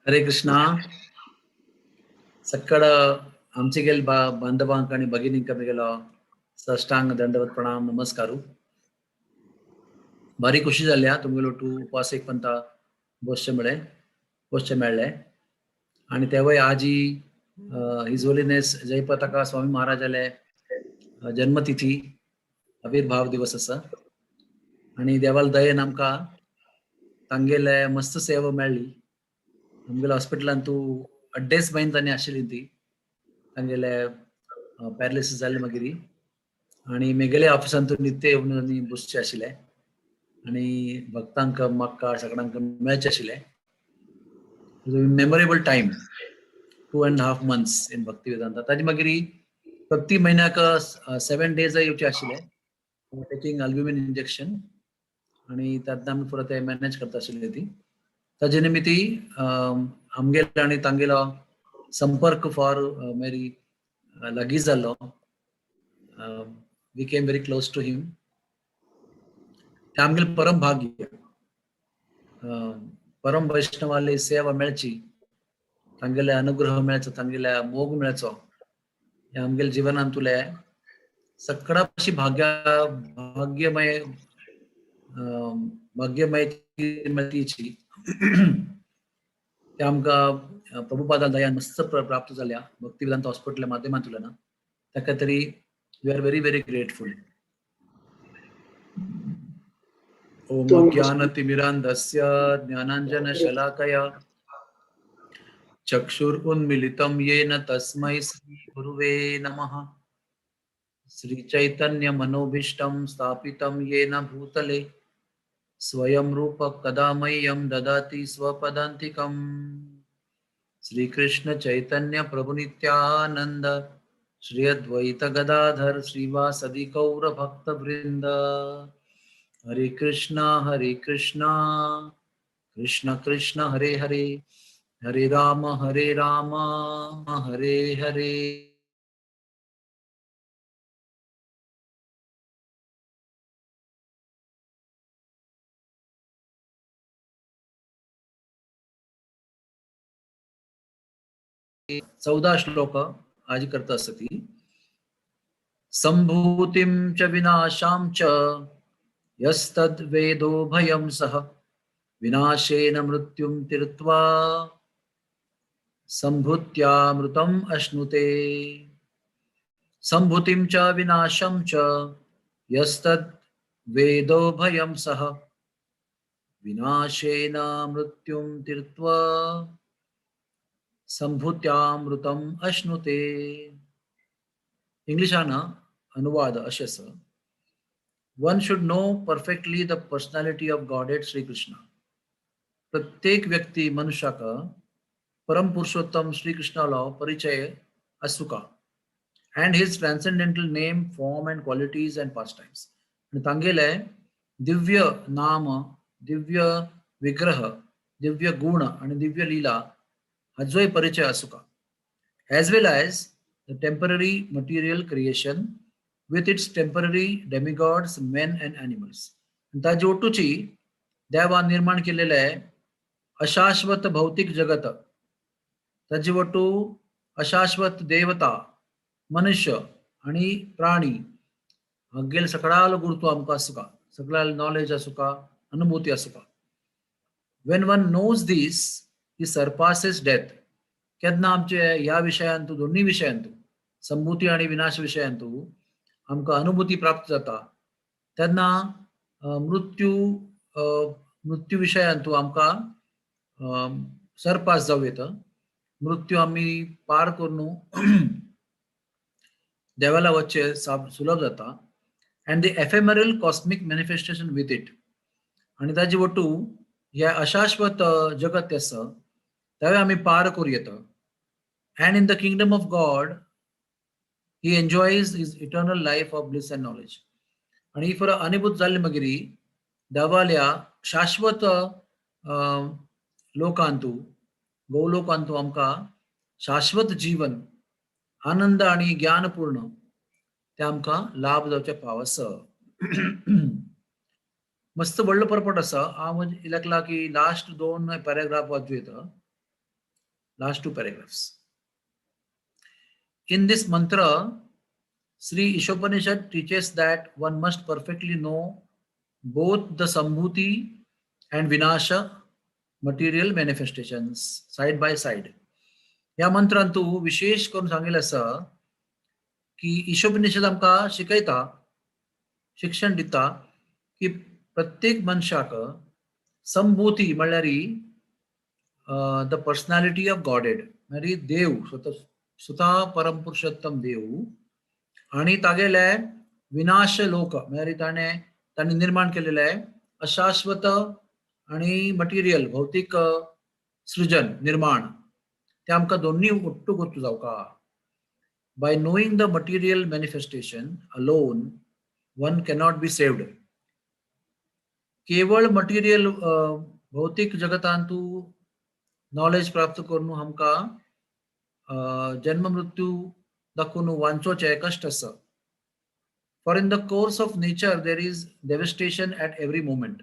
हरे कृष्णा. सक्कड आमचे गेल बांधवांक आणि भगिनींक गेलो साष्टांग दंडवत प्रणाम नमस्कारू. भारी खुशी जाल्या तुमगेलो टू उपवास एक पंता बसचे मेळ्ळे, बसचे मेळ्ळे. आणि तेवय आजी his holiness Jayapataka Swami महाराजाले जन्मतिथी आविर्भाव दिवस आसा आणि देवाल दयेन आमकां तांगेले मस्त सेवा मेळ्ळी. आमगेल्या हॉस्पिटलान तूं अड्डेच म्हयने तांणी आशिल्ली ती तांगेले पॅरालिसीस जाल्ले मागीर. आणि मेगेले ऑफिसान तूं नित्य येवन तांणी बसचे आशिल्ले आणि भक्तांक म्हाका सगळ्यांक मेळचे आशिल्ले. Memorable time 2.5 months in Bhakti Vedanta. ताजे मागीर प्रति म्हयन्याक 7 डेज येवचे आशिल्ले टेकिंग अल्ब्युमिन इंजेक्शन आणि तातूंत आमी पुरो ते मॅनेज करता आशिल्ले ती. ताजे निमित्ती आमगेलो आनी तांगेलो संपर्क फॉर मेरी लागीं जाल्लो. We came very close to him. ते आमगेलें परम भाग्य, परम वैष्णवाली सेवा मेळची, तांगेले अनुग्रह मेळचो, तांगेले मोग मेळचो. हे आमगेले जिवनांतुले सगळ्या अशी भाग्यमय भाग्यमय तीची ते आमकां प्रभुपादा दयान मस्त प्राप्त जाल्या भक्ती वेदांत हॉस्पिटल माध्यमांतल्यान. ताका तरी we are very very grateful. Om ज्ञानतिमिरान्धस्य ज्ञानांजनशलाकया चक्षुरुन्मिलितं येन तस्मै श्री गुरुवे नमः. श्री चैतन्य मनोभीष्टं स्थापितं येन भूतले स्वयं रूप कदा मह्यं ददाति स्वपदान्तिकम्. श्री कृष्ण चैतन्य प्रभु नित्यानंद श्री अद्वैत गदाधर श्रीवासदि गौर भक्त वृंद. हरे कृष्णा हरे कृष्णा कृष्ण कृष्ण हरे हरे, हरे राम हरे राम हरे हरे. 14 श्लोक आज करता असती. संभूतिं च विनाशां च यस्तद् वेदो भयं सह विनाशेन मृत्युं तीर्त्वा संभूत्यामृतम् अश्नुते. संभूतिं च विनाशं च यस्तद् वेदो भयं सह विनाशेन मृत्युं तीर्त्वा संभूत्यामृतम् अश्नुते. इंग्लिशान अनुवाद अशें आसा. One should know perfectly the personality of Godhead Shri Krishna. प्रत्येक व्यक्ती मनुष्याक परम पुरुषोत्तम श्री कृष्णालो परिचय आसूका and his transcendental name, form and qualities and pastimes. आनी तांगेले दिव्य नाम, दिव्य विग्रह, दिव्य गुण आनी दिव्य लीला हाजोय परिचय आसूका. As well as the temporary material creation with its temporary demigods, men and animals. ताजी ओटूची देवान निर्माण केलेले अशाश्वत भौतिक जगत, ताजी वटू अशाश्वत देवता, मनुष्य आणि प्राणी हागेल सगळ्यालो गुरुत्व आमकां आसूका, सगळ्यालो नॉलेज आसूका, अनुभूती आसूका. When one knows this, he surpasses death. केन्ना आमचे ह्या विशयांतू, दोन्ही विशयांतू, संभूती आणि विनाश विशयांतू आमकां अनुभूती प्राप्त जाता तेन्ना मृत्यू विशयांतू आमकां सरपास जावं येता. मृत्यू आमी पार करून देवाला वचचें सुलभ जाता. And the ephemeral cosmic manifestation with it. आनी ताजी वटू ह्या अशाश्वत जगत आसा तेवूय आमी पार करूं येता. And in the kingdom of God he enjoys his eternal life of bliss and knowledge. आनी ही फुडें अनुभूत जाल्ली मागीर देवाल्या शाश्वत लोकांतू, गोलोकांतू आमकां शाश्वत जीवन, आनंद आनी ज्ञानपूर्ण ते आमकां लाभ जावचे पाव आसा. मस्त व्हडलो परपट आसा. हांव लागला की लास्ट 2 पॅराग्राफ वाचूं येता. Last two paragraphs. In this mantra, Sri Ishopanishad teaches that one must perfectly know both the Sambhuti and Vinasha material manifestations side by side. ह्या मंत्रांतू विशेष करून सांगिल्लें आसा की ईशोपनिषद आमकां शिकयता, शिक्षण दिता की प्रत्येक मनशाक संभूती म्हणल्यार the personality of godhead, म्हळ्यार देव स्वता, स्वता परमपुरुषोत्तम देव आणि तागेले विनाश लोक, म्हळ्यार ताणें तांणी निर्माण केलेले अशाश्वत आणि मटेरियल भौतीक सृजन निर्माण, ते आमकां दोन्ही ಒಟ್ಟು ಗೊತ್ತು जावका. By knowing the material manifestation alone, one cannot be saved. केवळ मटेरियल भौतिक जगतांतू नॉलेज प्राप्त करून आमकां जन्म मृत्यू दाखोवन वांचोचें कश्ट आसा. For in the course of nature there is devastation at every moment.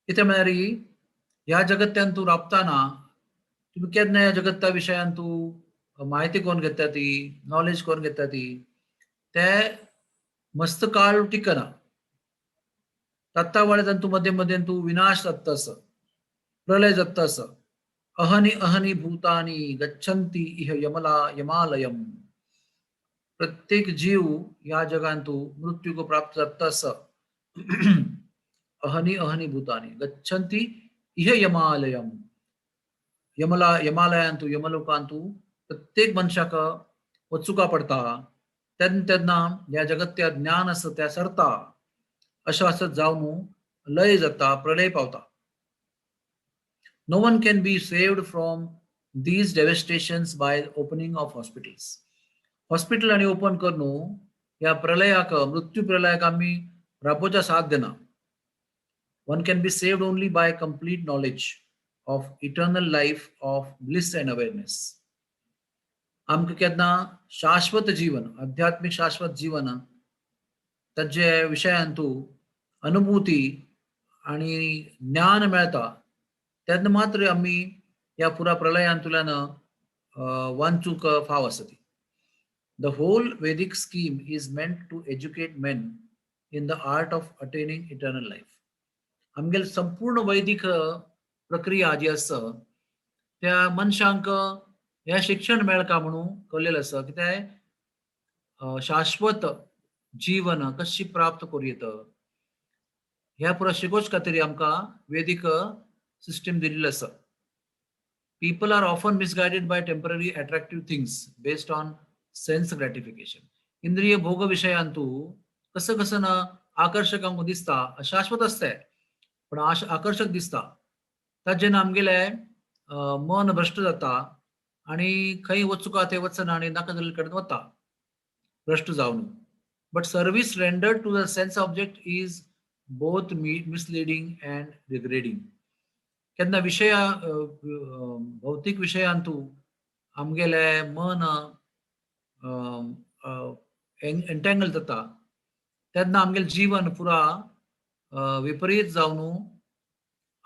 कितें म्हळ्यार ह्या जगत्यान तूं राबताना तुमी केन्ना ह्या जगत्ता विशयान तूं म्हायती करून घेता, ती नॉलेज करून घेता, ती ते मस्त काळ टिकना. तात्ता वेळार तूं मदें मदें तूं विनाश जाता आसा, प्रलय जाता आसा. अहनी अहनी भूतानी गच्छन्ति इह यमला यमालयम. प्रत्येक जीव ह्या जगांतू मृत्यूक प्राप्त जाता आसा. अहनी अहनी भूतानी गच्छन्ति इह यमालयम. यमला यमालयांतू, यमलोकांतू प्रत्येक मनशाक वचुका पडटा. तेन्ना तेन्ना ह्या जगत्या ज्ञान आसा त्या सरता, अशें आसत जावन लय जाता, प्रलय पावता. No one can be saved from these devastations by opening of hospitals. Hospital आनी ओपन करून ह्या प्रलयाक, मृत्यू प्रलयाक आमी राबोवच्या साथ दिना. One can be saved only by complete knowledge of eternal life of bliss and awareness. आमकां केन्ना शाश्वत जीवन, आध्यात्मीक शाश्वत जीवन, ताजे विशयांतू अनुभूती आणि ज्ञान मेळता, तेन्ना मात्र आमी ह्या पुरा प्रलयांतल्यान वांचूंक फाव आसा ती. The whole Vedic scheme is meant to educate men in the art of attaining eternal life. आमगेले संपूर्ण वैदिक प्रक्रिया जी आसा त्या मनशांक हें शिक्षण मेळका म्हणून कळलेलें आसा की तें शाश्वत जीवन कशी प्राप्त करूं येता, ह्या पुरा शिकोवचे खातीर आमकां वेदीक सिस्टम दिल्ली आसा. People are often misguided by temporary attractive things based on sense gratification. इंद्रिय भोग विषयांतू कसं कसं ना आकर्षक आमकां दिसता, शाश्वत आसता पण आकर्षक दिसता. ताजेन आमगेले मन भ्रश्ट जाता आणि खंय वचुका ते वचना आनी नाका जाल्ले कडेन वता भ्रश्ट जावन. But service rendered to the sense object is both misleading and degrading. केन्ना विशया भौतीक विशयांतू आमगेले मन एंटेंगल जाता, तेन्ना आमगेलें जीवन पुरा विपरीत जावन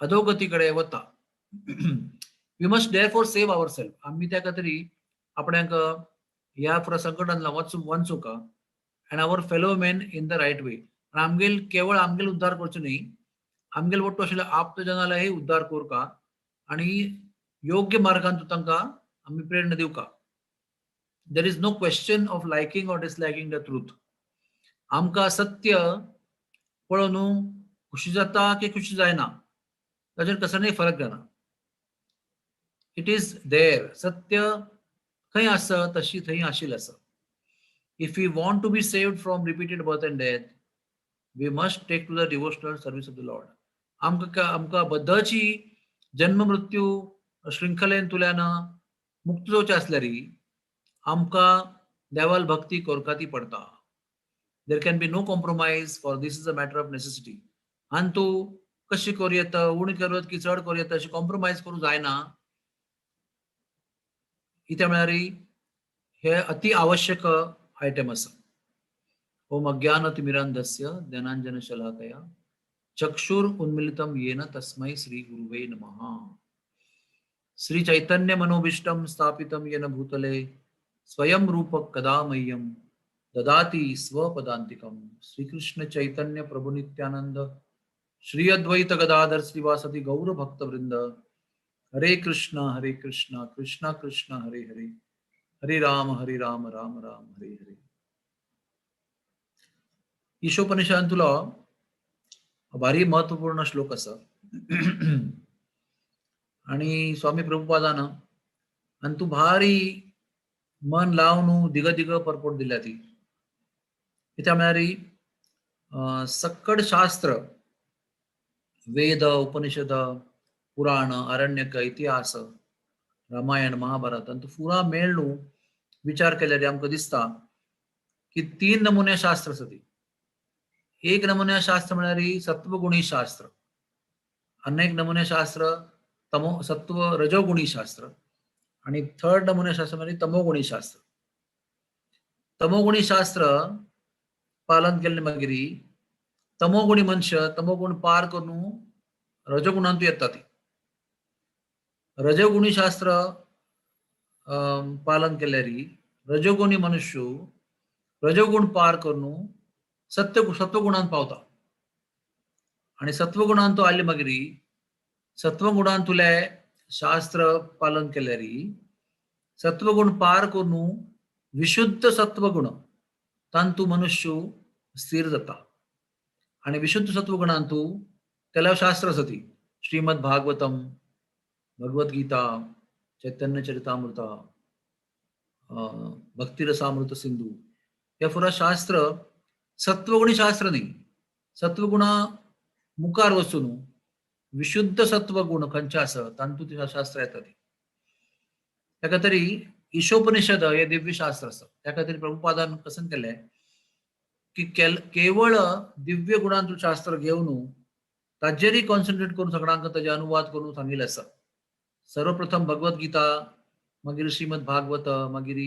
अधोगती कडेन वता. We must therefore save our self. आमी त्या खातीर आपणाक ह्या पुरा संकटांतल्यान वचूंक and our fellow men in the right way. आनी आमगेल केवळ आमगेल उद्धार करचो न्ही, आमगेल वट्टू आशिल्ल्या आप्तजनालाय उद्धार करका आनी योग्य मार्गान तांकां आमी प्रेरणा दिवका. There is no question of liking or disliking the truth. आमकां सत्य पळोवन खुशी जाता की खुशी जायना, ताचेर कसलोय फरक जायना. It is there. सत्य खंय आसा तशी थंय आशिल्लें आसा. If we want to be saved from repeated birth and death, we must take to the devotional service of the Lord. आमकां आमकां बद्दची जन्म मृत्यू शृंखलेंतल्यान मुक्त जावचें आसल्यार आमकां देवाल भक्ती करका ती पडटा. There can be no compromise, for this is a matter of necessity. आनी तूं कशी करूं येता, उणी करूं की चड करूं येता, अशें कॉम्प्रोमायज करूं जायना. कित्याक म्हळ्यार हे अति आवश्यक आयटम आसा. ओम अज्ञानतिमिरान्धस्य ज्ञानांजनशलाकया चक्षुर उन्मिलितं येन तस्मै श्री गुरुवे नमः. श्री चैतन्य मनोभीष्टं स्थापितं येन भूतले स्वयं रूप कदा मह्यं ददाति स्वपदान्तिकं. श्रीकृष्ण चैतन्य प्रभु नित्यानंद श्री अद्वैत गदाधर श्रीवासादि गौर भक्तवृंद. हरे कृष्ण हरे कृष्ण कृष्ण कृष्ण हरे हरे, हरे राम हरे राम राम राम हरे हरे. ईशोपनिषदांतलो भारी महत्वपूर्ण श्लोक आसा आणि स्वामी प्रभुपादान आनी तूं भारी मन लावन दिग दिग परपोट दिल्या ती. कित्याक म्हळ्यार सक्कड शास्त्र, वेद, उपनिषद, पुराण, अरण्यक, इतिहास, रामायण, महाभारत आनी पुरा मेळ्ळू विचार केल्यार आमकां दिसता की तीन नमुने शास्त्र आसा ती. एक नमुने शास्त्र म्हळ्यार सत्वगुणी शास्त्र, आनी एक नमुने शास्त्र तमो सत्व रजोगुणी शास्त्र, आणि थर्ड नमुने शास्त्र म्हणजे तमोगुणी शास्त्र. तमोगुणी शास्त्र पालन केल्ले मागीर तमोगुणी मनश्य तमोगुण पार करून रजगुणांतू येता ती. रजगुणी शास्त्र पालन केल्यार रजगुणी मनुष्य रजगुण पार करून सत्वगुणांत पावता आणि सत्वगुणांत तो आयले मागीर सत्वगुणांतुले शास्त्र पालन केल्यार सत्वगुण पार करून विशुद्ध सत्वगुण तांतू मनुष्य स्थिर जाता. आणि विशुद्ध सत्वगुणांतू केल्यावर शास्त्र आसा ती श्रीमद भागवतम, भगवद्गीता, चैतन्य चरितामृत, भक्तिरसामृत सिंधू, हे पुरा शास्त्र सत्वगुणी शास्त्र न्ही. सत्वगुणा मुखार वचून विशुद्ध सत्वगुण खंयचे आसा तांतू ती शास्त्र येता ती. ताका तरी ईशोपनिषद हे दिव्य शास्त्र आसा. त्या खातीर प्रभुपादान कसन केलें की केवळ दिव्य गुणांतून शास्त्र घेवन ताजेरय कॉन्सन्ट्रेट करून सगळ्यांक ताजे अनुवाद करून सांगिल्लें आसा. सर्वप्रथम भगवद्गीता, मागीर श्रीमद भागवत, मागीर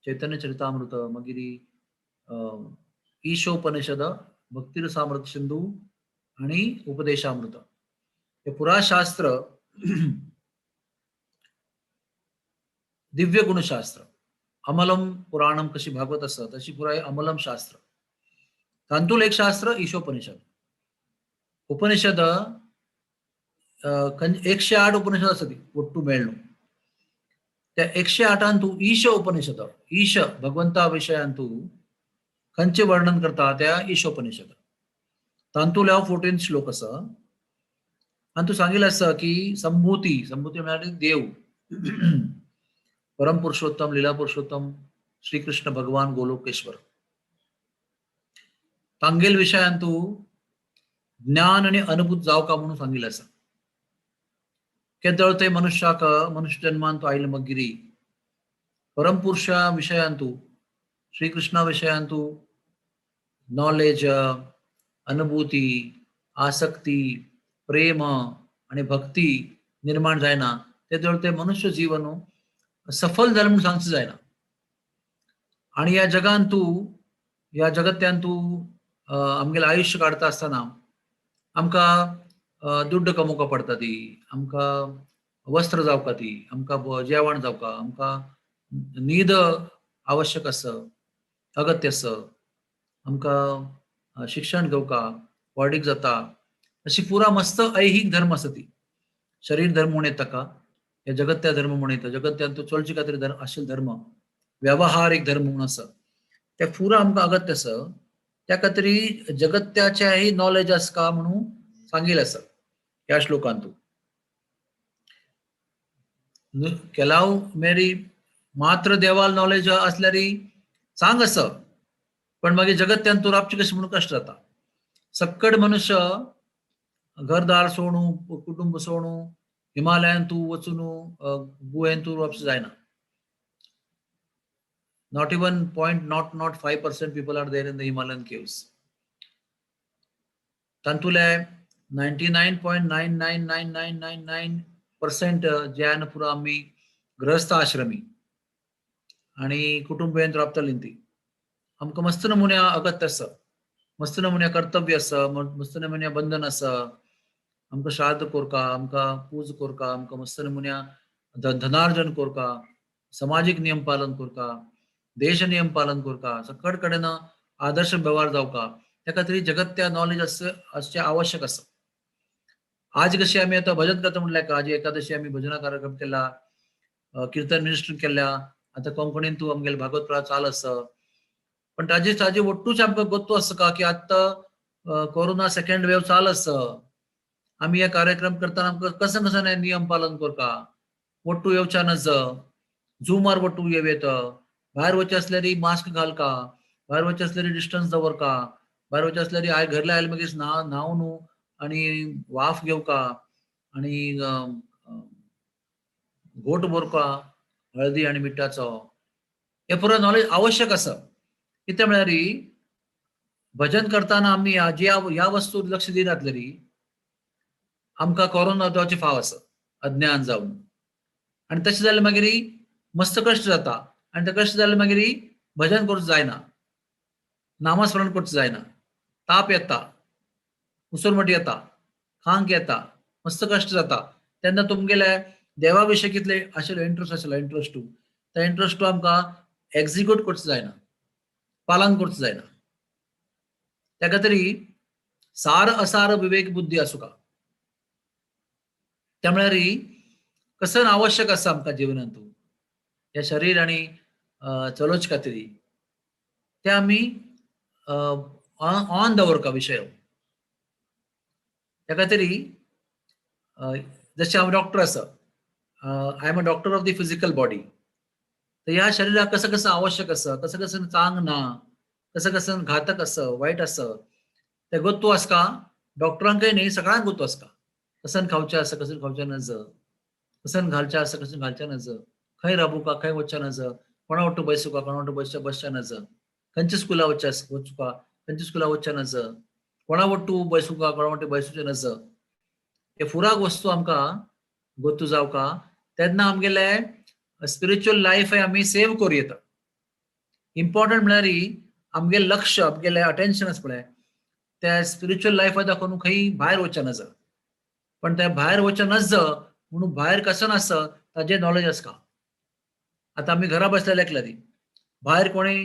चैतन्य चरितामृत, मागीर ईशोपनिषद, भक्तिरसामृत सिंधू आणि उपदेशामृत. हे पुरा शास्त्र दिव्य गुणशास्त्र. अमलम पुराणम कशी भागवत आसा तशी पुराय अमलम शास्त्र. तांतूल एक शास्त्र ईशोपनिषद. उपनिषद 108 उपनिषद आसा ती ಒಟ್ಟು मेळ्ळू. त्या 108 तूं ईश उपनिषद, ईश भगवंता विशयांतू खंयचें वर्णन करता त्या ईशोपनिषद. तांतूल हो 14 श्लोक आसा आनी तूं सांगिल्लें आसा की संभूती, संभूती म्हळ्यार देव, परम पुरुषोत्तम, लीला पुरुषोत्तम, श्रीकृष्ण भगवान गोलोकेश्वर, तांगेल विशयांतू ज्ञान आनी अनुभूत जावका म्हणून सांगिल्लें आसा. केदळ ते मनुष्याक मनुष्य जन्मान तो आयले मागीर परमपुरुषा विशयांतू, श्रीकृष्णा विशयांतू नॉलेज, अनुभूती, आसक्ती, प्रेम आनी भक्ती निर्माण जायना तेदळ ते मनुष्य जीवन सफल जालें म्हूण सांगचें जायना. आनी ह्या जगांतू, ह्या जगत्यांतू आमगेलें आयुश्य काडटा आसतना आमकां दुड्ड कमोवका पडटा ती, आमकां वस्त्र जावका ती, आमकां जेवण जावका, आमकां न्हीद आवश्यक आसा, अगत्य आसा, आमकां शिक्षण घेवका, व्हडीक जाता, अशी पुरा मस्त ऐहीक धर्म आसा ती. शरीर धर्म म्हूण येता ताका, हे जगत्या धर्म म्हूण येता, जगत्यान तो चलचे खातीर धर्म आशिल्लो धर्म, व्यवहारीक धर्म म्हूण आसा, ते पुरा आमकां अगत्य आसा. त्या खातीर जगत्याचेंय नॉलेज आसका म्हणून सांगिल्लें आसा ह्या श्लोकांतू. केलाव मेरी मात्र देवाल नॉलेज आसल्यार चांग आसा, पण मागीर जगत्यान तूं राबचें कशें म्हणून कश्ट जाता. सक्कड मनुष्य घरदार सोडू, कुटुंब सोडू, हिमालयान तूं वचून गुहेन तूं रावचें जायना. Not even 0.005% people are there in the Himalayan caves. तांतुले 99.999999% जे आहा पुरा आमी गृहस्थ आश्रमी आनी कुटुंबेन रावतालीं ती. आमकां मस्त नमुन्या अगत्य आसा, मस्त नमुन्या कर्तव्य आसा, मस्त नमुन्या बंधन आसा. आमकां श्राद्ध कोरका, आमकां पूज कोरका, आमकां मस्त नमुन्या धनार्जन करका, समाजीक नियम पालन करका, देश नियम पालन करका, सकट कडेन आदर्श व्यवहार जावका, त्या खातीर जगत्या नॉलेज आसचें आवश्यक आसा. आज कशी आमी आतां भजन करता म्हणल्यार आज एकादशी आमी भजना कार्यक्रम केला, किर्तन मिनिस्ट्री केल्या, आतां कोंकणीन तूं आमगेले भागवत प्रात चाल आसा. पण ताजे ताजे ಒಟ್ಟूच आमकां गोत्तू आसा का की आतां कोरोना सेकंड वेव चाल आसा, आमी हे कार्यक्रम करतना आमकां कसं कसं नियम पालन करका, ಒಟ್ಟು येवच्या नज, झुमार ಒಟ್ಟು येवेत, भायर वचचे असल्यार मास्क घालका, भायर वचचे असल्यार डिस्टन्स दवरका, भायर वचचे असल्यार I घरला आयले मागीर न्हावन आणि वाफ घेवका आणि घोट भरका हळदी आणि मिठाचो. हे पुरो नॉलेज आवश्यक आसा. कितें म्हळ्यार भजन करतना आमी ज्या ह्या वस्तू लक्ष दिनातलेरी आमकां कोरोना जावचे फाव आसा अज्ञान जावन. आनी तशें जाल्यार मागीर मस्त कश्ट जाता आनी ते कश्ट जाल्यार मागीर भजन करूंक जायना, नामस्मरण करूंक जायना, ताप येता, उसरमट येता, खांक येता, मस्त कश्ट जाता. तेन्ना तुमगेले देवा विशय कितले आशिल्लो इंट्रस्ट आशिल्लो इंट्रस्टू, त्या इंट्रस्टू आमकां एक्जिक्यूट करूंक जायना, पालन करूंक जायना. त्या खातीर सार असार विवेक बुद्धी आसूका. त्या म्हळ्यार कसन आवश्यक आसा आमकां जिवनांत ह्या शरीर आनी चलोवचे खातीर ते आमी ऑन दवरका विशय. त्या खातीर जशें हांव डॉक्टर आसा, I am a doctor of the physical body, तर ह्या शरीराक कसं कसं आवश्यक आसा, कसं कसं चांग ना, कसं कसं घातक आसा, वायट आसा, ते गोत्तू आसका डॉक्टरांकय न्ही सगळ्यांक गोत्तू आसका. कसन खावचें आसा, कसन खावचें नज, कसन घालचें आसा, कसन घालचें नज, खंय राबूका, खंय वचचें नज, कोणा वट्टू बसूका, कोणा वट्टू बसचें नज, खंयच्या स्कुला वचचें वचूका, खंयच्या स्कुला वचचें नज, कोणा वट्टू बसूका, कोणा वट्टू बसूचें नज. हे फुराक वस्तू आमकां गोत्तू जावका. तेन्ना आमगेले स्पिरिच्युअल लायफ आमी सेव करूं येता. इम्पॉर्टंट म्हळ्यार आमगेलें लक्ष, आमगेलें अटेन्शन आसा पळय त्या स्पिरिच्युअल लायफा दाखोवन खंय भायर वचचें नज. पण ते भायर वचचें नज म्हणून भायर कसं आसा ताजें नॉलेज आसका. आतां आमी घरा बसलेले एकल्यारी भायर कोणी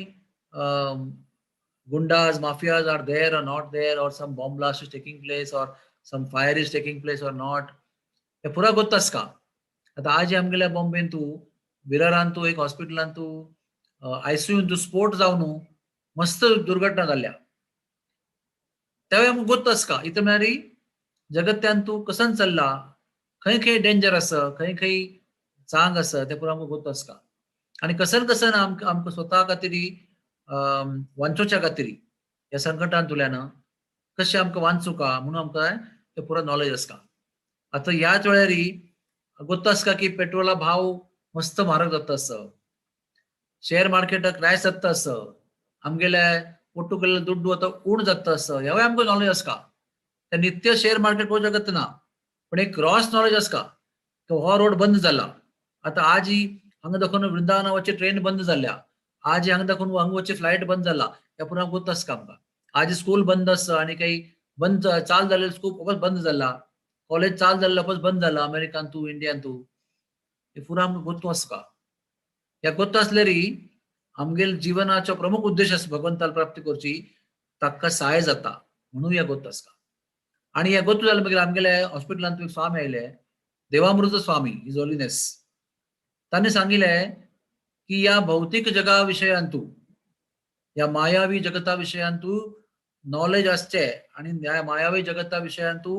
goondas, mafias are there or not there, or some bomb blast is taking place or some fire is taking place or not, हे पुरा गोत्त आसका. आतां आज आमगेल्या बॉम्बेन तूं विरारान तूं एक हॉस्पिटलान तूं आयसीयून तूं स्फोट जावन मस्त दुर्घटना जाल्ल्या, तेवूय आमकां गोत्त आसका. इतलें म्हळ्यार जगत्यान तूं कसन चल्ला, खंय खंय डेंजर आसा, खंय खंय चांग आसा, तें पुरो आमकां गोत्त आसका. आनी कसन कसन आमकां आमकां स्वता खातीर वांचोवच्या खातीर ह्या संकटांतल्यान कशें आमकां वांचूका म्हणून आमकां तें पुरो नॉलेज आसका. आतां ह्याच वेळार गोत्त आसका की पेट्रोला भाव मस्त म्हारग जाता आसा, शेअर मार्केटाक क्रॅश जाता आसा, आमगेले ಒಟ್ಟು केल्ले दुड्डू आतां उण जाता आसा, हेवूय आमकां नॉलेज आसका. ते नित्य शेअर मार्केट पळोवच्या शकत ना, पण एक क्रॉस नॉलेज आसका की हो रोड बंद जाला आतां, आज हांगा दाखोवन वृंदावना वचचे ट्रेन बंद जाल्या, आज हांगा दाखोवन हांगा वचचे फ्लायट बंद जाला, ह्या पुरा गोत्त आसका आमकां. आज स्कूल बंद आसा आनी काही बंद चाल जाल्ले स्कूल फकत बंद जाला, कॉलेज चाल जाल्ले फकत बंद जाला अमेरिकान तूं इंडियान तूं, हे पुरा आमकां गोत्तू आसका. ह्या गोत्त आसल्यारी आमगेल जीवनाचो प्रमुख उद्देश आसा भगवंताल प्राप्ती करची, ताका सहाय जाता म्हणून ह्या गोत्त आसका. आनी ह्या गोत्तू जालें मागीर आमगेले हॉस्पिटलांत एक स्वामी आयले, देवामृत स्वामी his holiness, तांणी सांगिल्लें की ह्या भौतीक जगा विशयांतू, ह्या मायावी जगता विशयांतू नॉलेज आसचें आनी ह्या मायावी जगता विशयांतू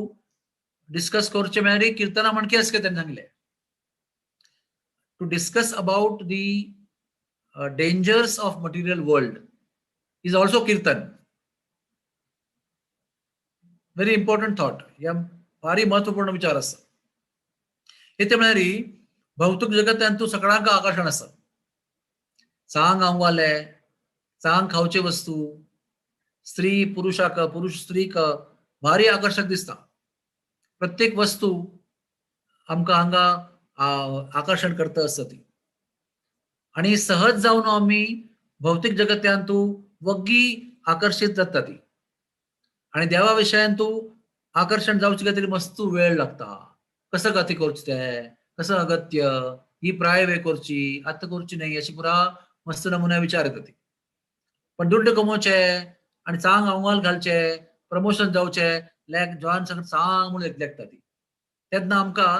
डिस्कस करचें म्हळ्यार किर्तना म्हणके आसके. तांणी सांगलें, to discuss about the dangers of material world is also kirtan. Very important thought. ह्या भारी महत्वपूर्ण विचार आसा. कितें म्हळ्यार भौतीक जगतांतू सगळ्यांक आकर्शण आसा, चांग आंगवाले, चांग खावचे वस्तू, स्त्री पुरुषाक, पुरुष स्त्रीक भारी आकर्शक दिसता. प्रत्येक वस्तू आमकां हांगा आकर्शण करता आसता ती, आनी सहज जावन आमी भौतीक जगत्यांतू वग्गी आकर्शीत जाता ती. आनी देवा विशयांतू आकर्शण जावचे खातीर मस्त वेळ लागता. कसं गती करचें तें. कसं अगत्य, ही प्राय वे करची, आतां करची न्हय, अशी पुरा मस्त नमुन्या विचार येता ती. पण दुड्ड कमोवचे आनी चांग अहवाल घालचे, प्रमोशन जावचे, लेक जॉन सगळं चांग म्हणून लेखता ती. तेन्ना आमकां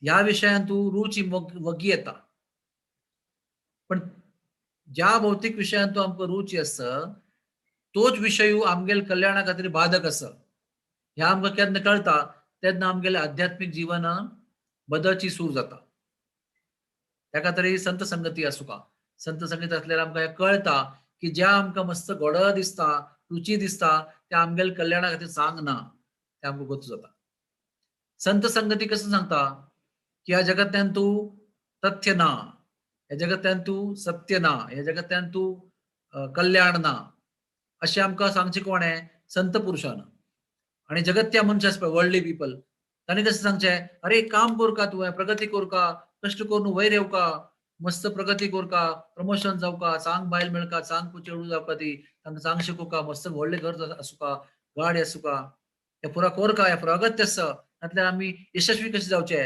ह्या विशयान तूं रुची वगी येता. पण ज्या भौतीक विशयान तूं आमकां रुची आसा तोच विशय आमगेल कल्याणा खातीर बाधक आसा. ह्या आमकां केन्ना कळटा तेन्ना आमगेलें आध्यात्मीक जिवन बदलची सूर जाता. ताका तरी संत संगती आसूका. संत संगती असल्यार आमकां हें कळटा की ज्या आमकां मस्त गोड दिसता, रुची दिसता, त्या आमगेल कल्याणा खातीर चांग ना, तें आमकां गोत जाता. संत संगती कसं सांगता की ह्या जगत्यान तूं तथ्य ना, ह्या जगत्यान तूं सत्य ना, ह्या जगत्यान तूं कल्याण ना, अशें आमकां सांगचें कोणें? संत पुरुशान. आनी जगत्या मनशां आसता, वर्ल्डली पिपल, तांणी कशें सांगचें? अरे काम करका तुवें, प्रगती करका, कश्ट करून वयर येवका, मस्त प्रगती करका, प्रमोशन जावका, चांग बायल मेळका, चांग चेडूं जावका, ती तांकां चांग शिकोवका, मस्त व्हडलें घर आसुका, गाडी आसुका, हें पुरा करका, हें पुरा अगत्य आसा, नातल्यार आमी यशस्वी कशें जावचे?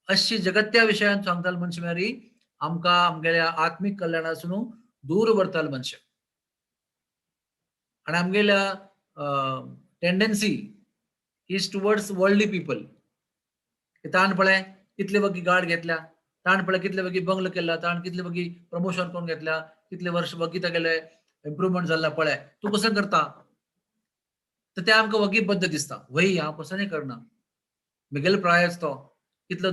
अशी जगत्या विशयान सांगताले मनशां म्हळ्यार आमकां आमगेल्या आत्मीक कल्याणासून दूर व्हरताले मनशां. आनी आमगेल्या tendency is towards worldly people. ताण पळय कितले वगी गाड घेतल्या, ताण पळय कितले वगी बंगलो केला, ताण कितले वगी प्रमोशन करून घेतल्या, कितले वर्ष वगी तागेले इम्प्रुवमेंट जाल्ला पळय, तूं कसं करता? तर ते आमकां वगी बद्द दिसता. वय हांव कसं नाही करना, म्हगेलो प्रायस तो कितलो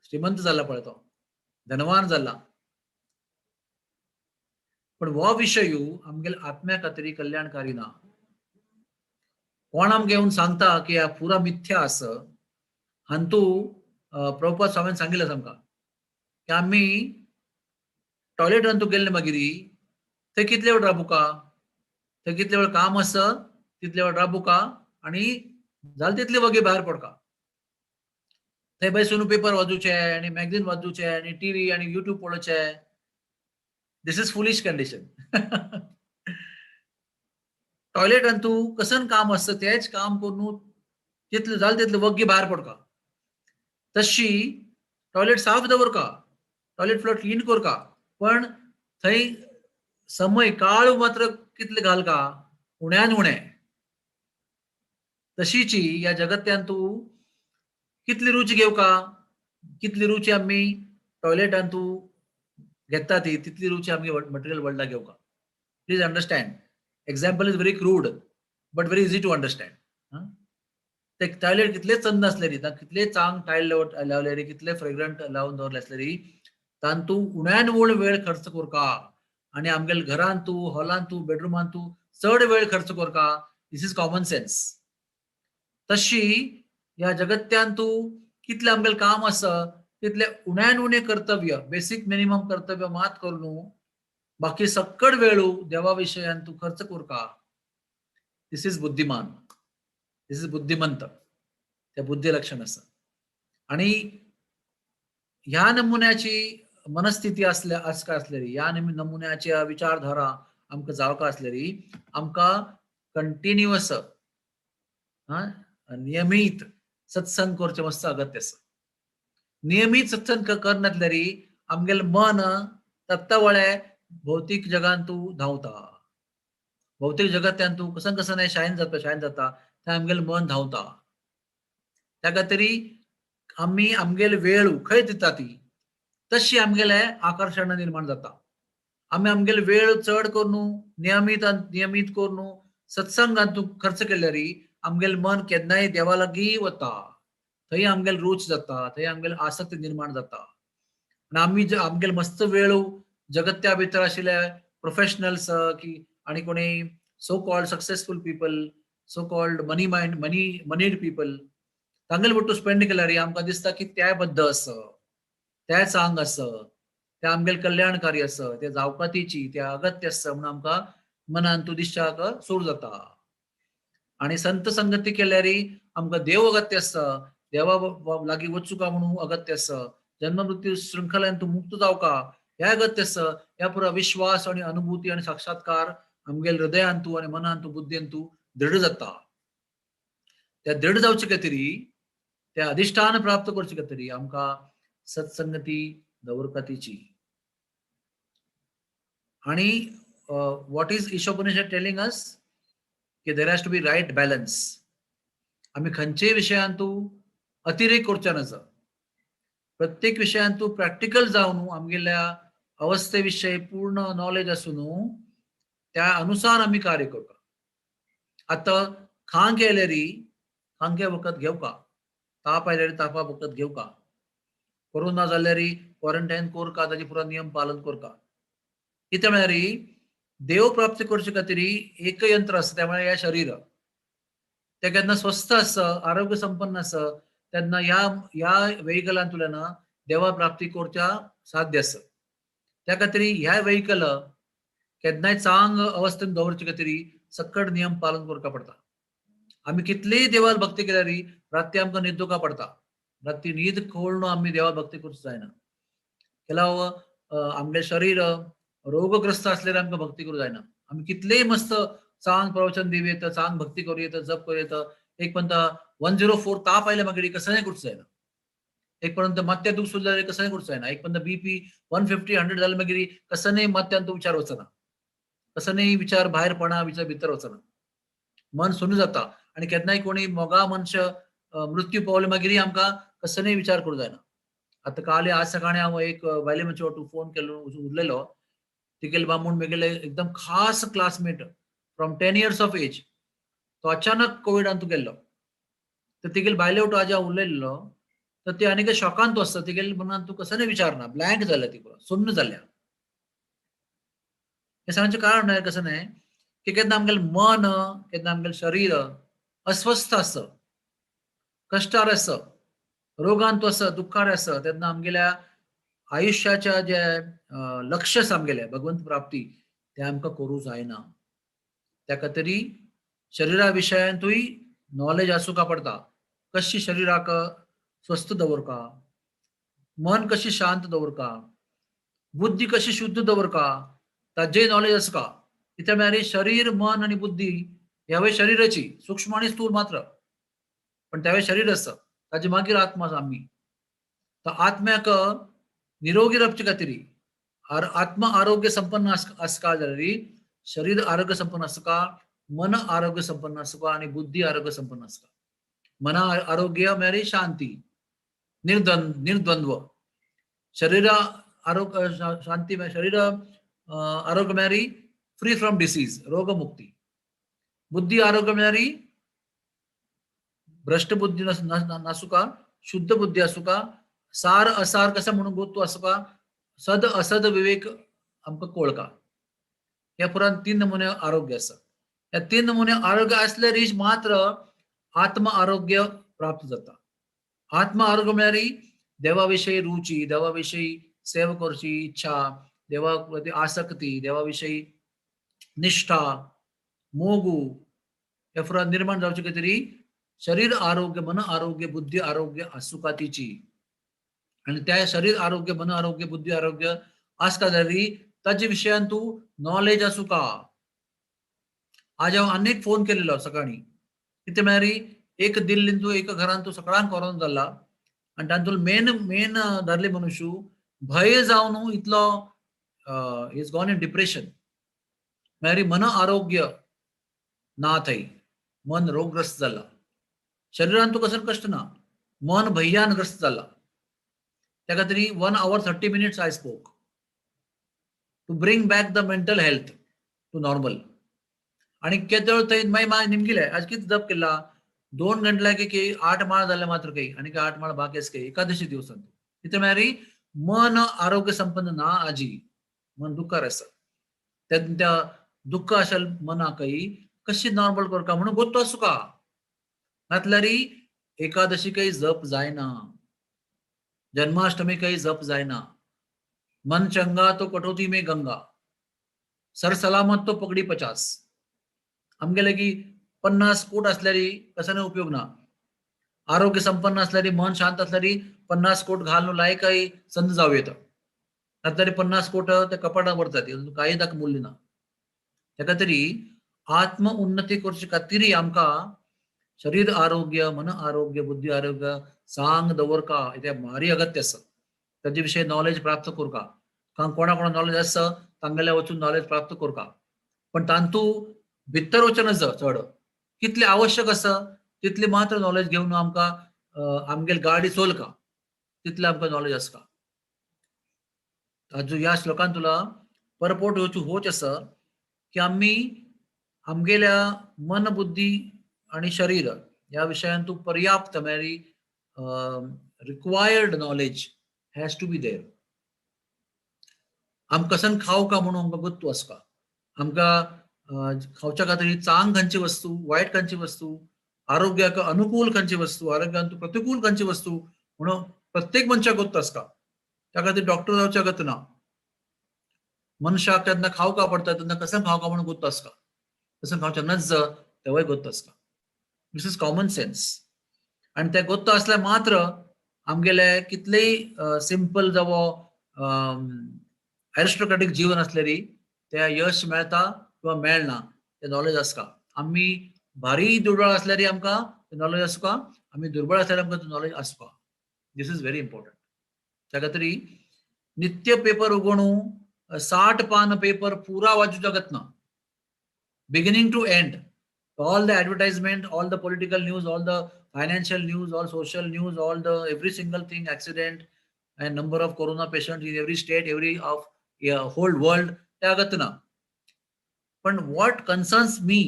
श्रीमंत जाला पळय, तो धनवान जाला. पण हो विशय आमगेल्या आत्म्या खातीर कल्याणकारी ना. कोण आमकां येवन सांगता की ह्या पुरा मिथ्या आसा, हांतू प्रभुपाद स्वामीन सांगिल्लें आमकां की आमी टॉयलेटान तूं गेल्ले मागीर थंय कितले वेळ राबुका, थंय कितले वेळ काम आसा तितले वेळ राबुका आनी जाले तितले वगी भायर पडका. थंय बसून पेपर वाचूचे आनी मॅगझीन वाचूचे आनी टीव्ही आनी युट्यूब पळोवचे. This is foolish condition. टॉयलेटान तूं कसन काम आसता तेच काम करून तितले जालें तितले वग्गी भायर पडका. तशी टॉयलेट साफ दवरका, टॉयलेट फ्लोर क्लीन करका, पण थंय समय काळ मात्र कितले घालका, उण्यान उणें. तशीची ह्या जगत्यान तूं कितली रुची घेवका, कितली रुची आमी टॉयलेटान तूं घेता ती तितली रुची आमी material वर्ल्डाक घेवका. Please understand, example is very crude but very easy to understand. ते टॉयलेट कितले चंद आसले री, कितले चांग टायल लावले री, कितले फ्रेग्रंट लावन दवरले आसले री, तांतू उण्यान उण वेळ खर्च करका आनी आमगेले घरान तूं, हॉलान तूं, बेडरुमान तूं चड वेळ खर्च करका. This is common sense. तशी ह्या जगत्यान तूं कितलें आमगेलें काम आसा तितलें उण्यान उणें कर्तव्य, बेसीक मिनिमम कर्तव्य मात करून बाकी सक्कड वेळू देवा विशयान तूं खर्च करका. This is बुद्धिमान, this is बुद्धिमंत, ते बुद्धी लक्षण आसा. आनी ह्या नमुन्याची मनस्थिती आसल्या आसका आसलेली, ह्या नमुन्याच्या विचारधारा आमकां जावका आसलेली, आमकां कंटिन्युअस नियमीत सत्संग करचें मस्त अगत्य आसा. नियमीत सत्संग करनातल्यारी आमगेलें मन तत्तवळे भौतीक जगान तूं धांवता, भौतीक जगत्यान तूं कसं कसं नाही शायन जाता, शायन जाता, थंय आमगेलें मन धांवता. त्या खातीर आमी आमगेले वेळ खंय दिता ती तशी आमगेलें आकर्शण निर्माण जाता. आमी आमगेले वेळ चड करून नियमीत नियमीत करून सत्संगान तूं खर्च केल्यारी आमगेलें मन केन्नाय देवा लागीं वता, थंय आमगेले रूच जाता, थंय आमगेले आसक्ती निर्माण जाता. आनी आमी आमगेले मस्त वेळ जगत्या भितर आशिल्ले प्रोफेशनल्स की आनी कोणी so called successful people, so called money mind money moneyed people तांगेले बट्टू स्पेंड केल्यार आमकां दिसता की त्या बद्द आसा, त्या चांग आसा, ते आमगेले कल्याणकारी आसा, ते जावपातीची, ते अगत्य आसा म्हणून आमकां मनान तूं दिसच्याक सूर जाता. आनी संत संगती केल्यार आमकां देव अगत्य आसा, देवा लागीं वचूका म्हणून अगत्य आसा, जन्म मृत्यू शृंखलान तूं मुक्त जावका ह्या अगत्य आसा. ह्या पुरा विश्वास आनी अनुभूती आनी साक्षात्कार आमगेले हृदयान तूं आनी मनान तूं बुद्धीन तूं दृढ जाता. त्या दृढ जावचे खातीर त्या अधिश्ठान प्राप्त करचे खातीर आमकां सत्संगती दवरका तिची. आणि what is Ishopanishad telling us? की there has to be right balance. आमी खंयचेय विशयांतू अतिरेक करचे नजो. प्रत्येक विशयांतू प्रॅक्टिकल जावन आमगेल्या अवस्थे विशय पूर्ण नॉलेज आसून त्या अनुसार आमी कार्य करता. आतां खांक येयल्यारी खांके वखद घेवका, ताप आयल्यार तापा वखद घेवका, कोरोना जाल्यारी क्वॉरंटायन कोरका, ताजे पुरा नियम पालन करका. कितें म्हळ्यार देव प्राप्ती करचे खातीर एक यंत्र आसा, त्या म्हळ्यार ह्या शरीर. ते केन्ना स्वस्थ आसा, आरोग्य संपन्न आसा, तेन्ना ह्या ह्या वेहिकलांतल्यान देवा प्राप्ती करच्या साध्य आसा. त्या खातीर ह्या वेहिकल केन्नाय चांग अवस्थेन दवरचे खातीर सक्कड नियम पालन करका पडटा. आमी कितलीय देवाक भक्ती केल्यार राती आमकां न्हिदुका पडटा. राती न्हीद खोळून आमी देवा भक्ती करूंक जायना. केलाव आमगेलें शरीर रोगग्रस्त असल्यार आमकां भक्ती करूंक जायना. आमी कितलेय मस्त चांग प्रवचन दिवं येता, चांग भक्ती करूं येता, जप करूं येता, एक पर्यंत 104 ताप आयले मागीर कसलें करूंक जायना. एक पर्यंत माथ्या दूख सुरू जाल्यार कसलें करूंक जायना. एक पर्यंत बीपी 150 100 जाल्यार मागीर कसलेय माथ्यान तो विचार वचना, कसलेय विचार भायर पडना, विचार भितर वचना, मन सुन्न जाता. आनी केन्नाय कोणी मोगा मनश मृत्यू पावले मागीर आमकां कसलेय विचार करूंक जायना. आतां काल आज सकाळी हांव एक बायले मनशा वाटून फोन केलो, उरलेलो तिगेले बामूण मेगेले एकदम खास classmate from 10 years of age, तो अचानक कोविडान तूं गेल्लो. तर तिगेले बायले वटून आज हांव उलयल्लो, तर ती आनीक शॉकान तूं आसता. तिगेले मनान तूं कसलेय विचार ना, ब्लँक जाल्या ती, पुरो सुन्न जाल्या. हें सांगचें कारण म्हळ्यार कसं न्हय की केन्ना आमगेलें मन, केन्ना आमगेलें शरीर अस्वस्थ आसा, कश्टार आसा, रोगान तूं आसा, दुख्खार आसा, तेन्ना आमगेल्या आयुश्याच्या जे लक्ष आसा आमगेलें भगवंत प्राप्ती, तें आमकां करूं जायना. त्या खातीर शरिरा विशयांतूय नॉलेज आसूंक पडटा. कशी शरिराक स्वस्थ दवरका, मन कशी शांत दवरका, बुद्धी कशी शुद्ध दवरका, ताजेय नॉलेज आसका. कित्याक म्हळ्यार शरीर, मन आनी बुद्धी ह्यावय शरीराची सूक्ष्म आनी स्थूल मात्र, पण त्यावेळी शरीर आसा, ताजे मागीर आत्मा आसा आमी. तर आत्म्याक निरोगी रावचे खातीर आत्मा आरोग्य संपन्न आसका जाल्यार शरीर आरोग्य संपन्न आसका, मन आरोग्य संपन्न आसका आनी बुद्धी आरोग्य संपन्न आसका. मन आरोग्य म्हळ्यार शांती, निर्द्वंद्व. शरीर आरोग्य शांती, शरीर आरोग्य म्हळ्यार फ्री फ्रॉम डिसीज, रोगमुक्ती. बुद्धी आरोग्य म्हळ्यार भ्रष्ट बुद्धी नासुका, शुद्ध बुद्धी आसुका, सार असार कशें म्हणून गोत्तू आसुका, सद असद विवेक आमकां कोळका. ह्या पुरान तीन नमुने आरोग्य आसा. ह्या तीन नमुने आरोग्य आसल्यार मात्र आत्म आरोग्य प्राप्त जाता. आत्म आरोग्य म्हळ्यार देवा विशयी रुची, देवा विशयी सेवा करची इच्छा, देवा प्रती आसक्ती, देवा विशयी निष्ठा, मोगू, ह्या फुरान निर्माण जावचे खातीर शरीर आरोग्य, मन आरोग्य, बुद्धी आरोग्य आसुका तिची. आनी त्या शरीर आरोग्य, मन आरोग्य, बुद्धी आरोग्य आसका जाल्यार ताजे विशयान तूं नॉलेज आसुका. आज हांव आनीक फोन केलेलो सकाळी, कितें म्हळ्यार एक दिल्लीन तूं एका घरान तूं सगळ्यांक कोरोना जाल्ला आनी तातूंत मेन मेन धरले मनुष्य भंय जावन इतलो is gone in depression. म्हळ्यार मन आरोग्य ना थंय, मन रोगग्रस्त जाला. शरीरान तूं कसो कश्ट ना, मन भंयान ग्रस्त जाला. त्या खातीर 1 hour 30 minutes I spoke to bring back the mental health to normal. आणि केदळ थंय मागीर मागीर निमगिले आज कितें जप केला, 2 घंटे की की 8 माळ जाले मात्र काही आणि 8 माळ बाकी आसा काही एकादशी दिवसांत. कितें म्हळ्यार मन आरोग्य संपन्न ना आजी, मन दुख्खार आसा. त्या दुख्ख आशिल्ल्या मनाकय कशी नॉर्मल करका म्हणून गोत्तो आसुका. नातल्यार एकादशी काही जप जायना, जन्माष्टमी काही जप जायना. मन चंगा तो कटौती में गंगा, सर सलामत तो पगडी 50. आमगेले की 50 कोट असल्यारी कशाने उपयोग ना. आरोग्य संपन्न असल्यारी, मन शांत असल्यारी 50 कोट घालून लायक काही संद जावं येतं. नातल्यार 50 कोट त्या कपाटावर जातील, काही ताका मूल्य ना. त्या खातीर आत्म उन्नती करचे खातीर आमकां शरीर आरोग्य, मन आरोग्य, बुद्धी आरोग्य चांग दवरका तें भारी अगत्य आसा. ताजे विशयी नॉलेज प्राप्त करका. कारण कोणा कोणा नॉलेज आसा तांगेल्या वचून नॉलेज प्राप्त करका, पण तांतू भितर वचूं नज चड. कितले आवश्यक आसा तितली मात्र नॉलेज घेवन आमकां आमगेल गाडी चोलका तितलें आमकां नॉलेज आसता. आजू ह्या श्लोकान तुला परपोट होच होच आसा की आमी आमगेल्या मन, बुद्धी आणि शरीर ह्या विशयान तूं पर्याप्त म्हळ्यार required knowledge has to be there. आमकां कसन खावका म्हणून आमकां गोत्तू आसता. आमकां खावच्या खातीर चांग खंयची वस्तू, वायट खंयची वस्तू, आरोग्याक अनुकूल खंयची वस्तू, आरोग्याक प्रतिकूल खंयची वस्तू म्हणून प्रत्येक मनशाक गोत्त आसता. त्या खातीर डॉक्टर जावच्या गत ना. मनशाक केन्ना खावका पडटा तेन्ना कसं खावका म्हणून गोत्त आसता, कसं खावचें नज तेवूय गोत्त आसता. This is common sense. आनी ते गोत्त आसल्यार मात्र आमगेले कितलेय सिंपल जावं एरिस्टोक्रेटीक जीवन आसलेरी ते यश मेळटा किंवा मेळना ते नॉलेज आसता. आमी भारी दुर्बळ आसल्यारी आमकां ते नॉलेज आसता, आमी दुर्बळ आसल्यार आमकां ते नॉलेज आसता. This is very important. त्या खातीर नित्य पेपर उगोणू 60 पान पेपर पुरा वाचू शकत ना, beginning to end, all the advertisement, all the political news, all the financial news, all social news, all the every single thing, accident and number of corona patient in every state, every of whole world, ते अगत ना. पण what concerns me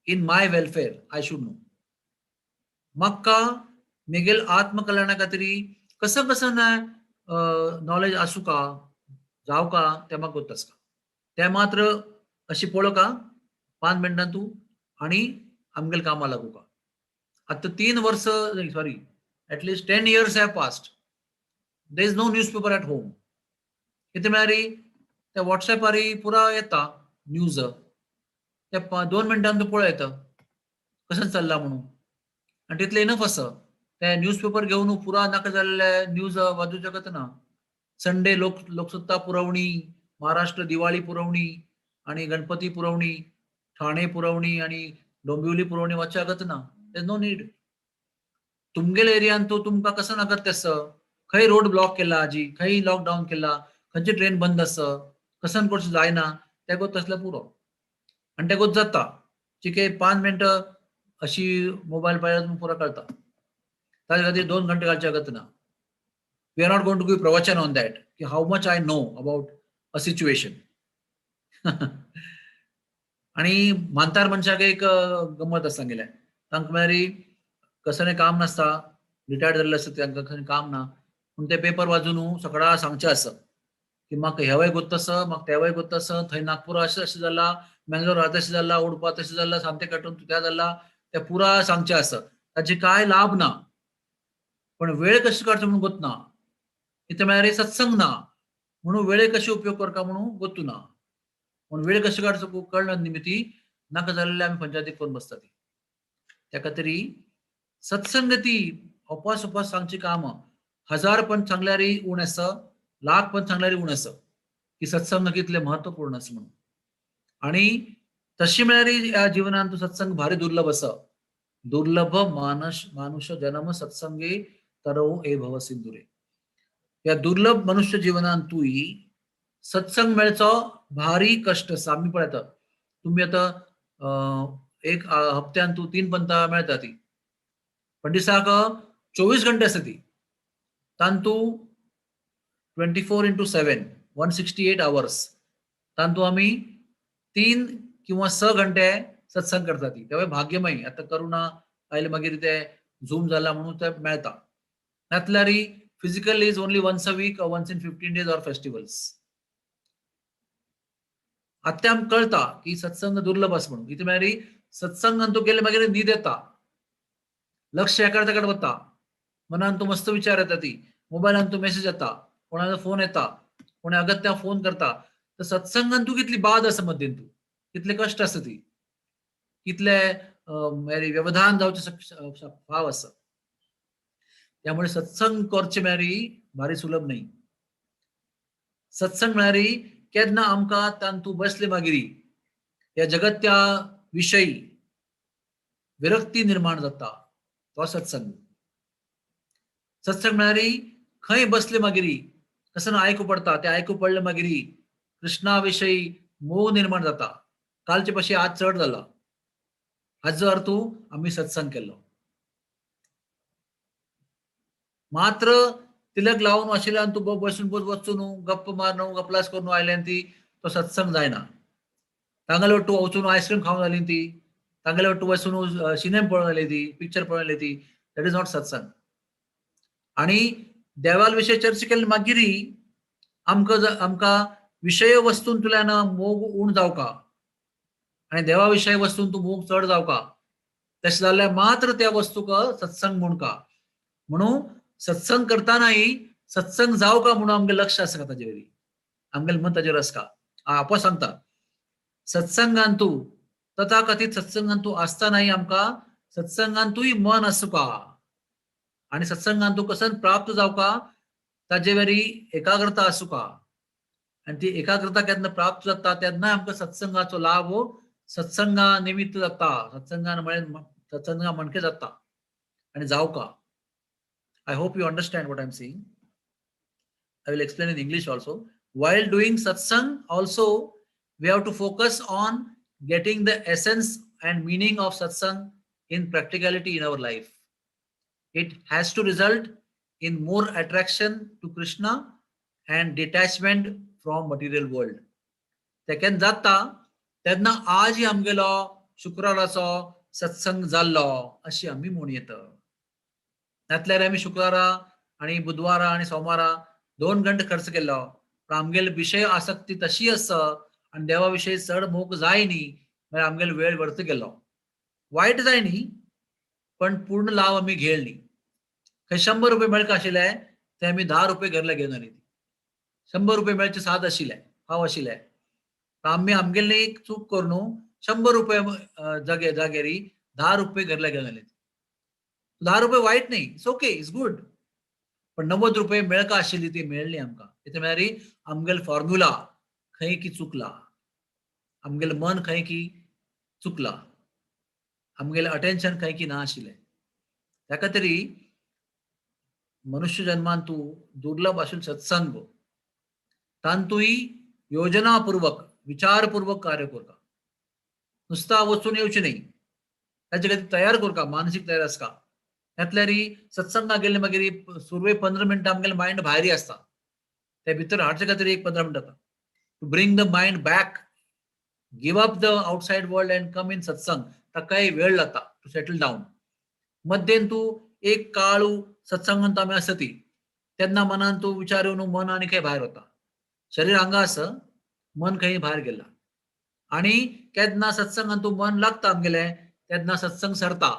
in my welfare I should know. म्हाका मेगेल आत्मकल्याणा खातीर कसं कसं ना knowledge आसूं का जावं का तें म्हाका गोत्त आसता. तें मात्र अशी पळोवका 5 मिनटां तूं आनी आमगेले कामां लागू का. आतां 3 वर्स, sorry, at least 10 years have passed, there is no newspaper at home. कितें म्हळ्यार त्या वॉट्सएपार पुरा येता न्यूज, त्या 2 मिनटान तूं पळय येता कशें चल्लां म्हणून, आनी तितलें इनफ आसा. ते न्यूज पेपर घेवन पुरा नाका जाल्ले न्यूज वाचूं शकत ना. संडे लोकसत्ता पुरवणी, महाराष्ट्र दिवाळी पुरवणी आणि गणपती पुरवणी, ठाणे पुरवणी आणि डोंबिवली पुरवणी वाचच्या अगत ना. There no need. तुमगेले एरियान तो तुमकां कसं नाका आसा, खंय रोड ब्लॉक केला आजी, खंय लॉकडावन केला, खंयची ट्रेन बंद आसा, कसन कोर्स जायना, ते गोत तसलें पुरो. आनी ते गोत जाता चिके 5 मिनटां अशी मोबायल पळयल्यार पुरो कळटा. ताजे खातीर 2 घंटे घालचे अगत ना. We are not going to give pravachan on that की how much I know about a situation. आणि म्हातार मनशाक एक गमत आसा सांगिल्लें, तांकां म्हळ्यार कसलें काम नासता, रिटायर्ड जाल्ले आसता, तांकां कसलें काम ना, पूण ते पेपर वाजून सगळा सांगचें आसा की म्हाका हेवय गोत्त आसा, म्हाका तेवय गोत्त आसा, थंय नागपूर अशें अशें जाला, मेंगलोर तशें जाला, उडपा तशें जाला, सांते काटून त्या जाला, ते पुरा सांगचें आसा. ताचे कांय लाभ ना, पण वेळ कशी काडचो म्हणून गोत ना. कितें म्हळ्यार सत्संग ना म्हणून वेळे कशी उपयोग करका म्हणून गोत्तू ना, म्हणून वेळ कशी काडचो कळना निमित्ती नाका जाल्ले आमी पंचायती करून बसता ती. त्या खातीर सत्संगती उपास उपास सांगची काम 1000 पण सांगल्यारय उण आसा, लाख पण सांगल्यारय उण आसा की सत्संग कितले महत्वपूर्ण आसा म्हणून. आणि तशी म्हळ्यार ह्या जिवनांत सत्संग भारी दुर्लभ आसा. दुर्लभ मानस मानुष जन्म सत्संगे तरव ए भव सिंधुरे. ह्या दुर्लभ मनुष्य जीवनांतूय सत्संग मेळचो भारी कश्ट आसा. आमी पळयता तुमी आतां एक हप्त्यान तूं 3 पंता मेळटा ती, पण दिसाक 24 घंटे आसा ती, तांतू 24 into 7, 168 hours, तांतू आमी 3 किंवा 6 घंटे सत्संग करता ती. तेवूय भाग्यमय. आतां करुणा आयले मागीर ते झूम जाला म्हणून ते मेळटा, नातल्यार physical is only once a week, once in 15 days or festivals. आतां आमकां कळटा की सत्संग दुर्लभ आसा म्हणून. कितें म्हळ्यार सत्संगान तूं गेले मागीर न्हीद येता, लक्ष एका कडेन वता, मनान तूं मस्त विचार येता ती, मोबायलान तूं मेसेज येता, कोणाचो फोन येता, कोणी अगत्या फोन करता. तर सत्संगान तूं कितली बाद आसा मद्दीन, तूं कितले कश्ट आसा ती, कितले व्यवधान जावचे फाव आसा. त्यामुळे सत्संग करचे म्हळ्यार भारी सुलभ न्ही. सत्संग म्हळ्यार केन्ना आमकां तांतू बसले मागीर ह्या जगत्या विशयी विरक्ती निर्माण जाता, तो सत्संग. सत्संग म्हळ्यार खंय बसले मागीर कसं आयकू पडता, ते आयकू पडले मागीर कृष्णा विशयी मोग निर्माण जाता. कालचे पशी आज चड जाला, हाजो अर्थ आमी सत्संग केल्लो. मात्र तिलक लावन आशिल्ल्यान तूं बसून वचून न्हू, गप्प मारून गपलास करून आयल्यान ती तो सत्संग जायना. तांगेले वट्टू वचून आयस्क्रीम खावन जाली ती, तांगेले वट्टू वचून सिनेमा पळोवन आयली ती, पिक्चर पळोवन आयली ती, that is not सत्संग. आनी देवाल विशय चर्चा केली मागीर आमकां आमकां विशय वस्तूंतल्यान मोग उण जावका आनी देवा विशय वस्तून तूं मोग चड जावका, तशें जाल्यार मात्र त्या वस्तूक सत्संग म्हणका. म्हणून सत्संग करतानाय सत्संग जावका म्हणून आमगेलें लक्ष आसता ताजेर, आमगेलें मन ताजेर आसता. आपो सांगता सत्संगान तूं तथाकथीत सत्संगान तूं आसतानाय आमकां सत्संगांतूय मन आसुका आनी सत्संगान तूं कसन प्राप्त जावका ताजे वरी एकाग्रता आसुका, आनी ती एकाग्रता केन्ना प्राप्त जाता तेन्ना आमकां सत्संगाचो लाभ हो सत्संगा निमित्त जाता, सत्संगान म्हळें सत्संगा म्हणके जाता आनी जावका. I hope you understand what I am saying. I will explain in English also. While doing satsang also we have to focus on getting the essence and meaning of satsang in practicality in our life. It has to result in more attraction to Krishna and detachment from material world. ते केन्ना जाता तेन्ना आज आमगेलो शुक्राराचो सत्संग जाल्लो अशी आमी म्हूण येता. नातल्यार आमी शुक्रारा आनी बुधवारा आनी सोमारा 2 घंटे खर्च केल्लो, पण आमगेले विशय आसक्ती तशी आसा आनी देवा विशय चड मोग जाय न्ही, मागीर आमगेलो वेळ वर्त गेलो. वायट जाय न्ही, पण पूर्ण लाभ आमी घेळ न्ही. खंय 100 रुपये मेळका आशिल्ले ते आमी 10 रुपये घरला घेवन आयली. 100 रुपये मेळचे साद आशिल्ले, फाव आशिल्ले, पण आमी आमगेले एक चूक करून 100 रुपये जाग्यारी 10 रुपये घरला घेवन आयले. 10 रुपये वायट न्ही, it's okay, it's good, पण 90 रुपये मेळका आशिल्ली ती मेळ्ळी आमकां. कितें म्हळ्यार आमगेलो फॉर्म्युला खंय की चुकला, आमगेलें मन खंय की चुकला, आमगेलें अटेन्शन खंय की ना आशिल्लें. ताका तरी मनुष्य जन्मान तूं दुर्लभ आशिल्लो सत्संग तांतूय योजनापूर्वक विचारपूर्वक कार्य करता, नुस्ता वचून येवचें न्ही, ताचे खातीर तयार करता, मानसीक तयार आसता. त्यातल्यारी सत्संगाक गेले मागीर सुरवे 15 मिनटां आमगेलें मायंड भायरय आसता, ते भितर हाडचे खातीर एक 15 मिनटां जाता. To bring the mind back, give up the outside world and come in satsang, ताकाय वेळ लागता टू सेटल डावन. मध्येन तूं एक काळू सत्संगांत आमी आसता ती तेन्ना मनान तूं विचार येवन मन आनी खंय भायर वता, शरीर हांगा आसा, मन खंय भायर गेला. आनी केन्ना सत्संगान तूं मन लागता आमगेलें तेन्ना सत्संग सरता.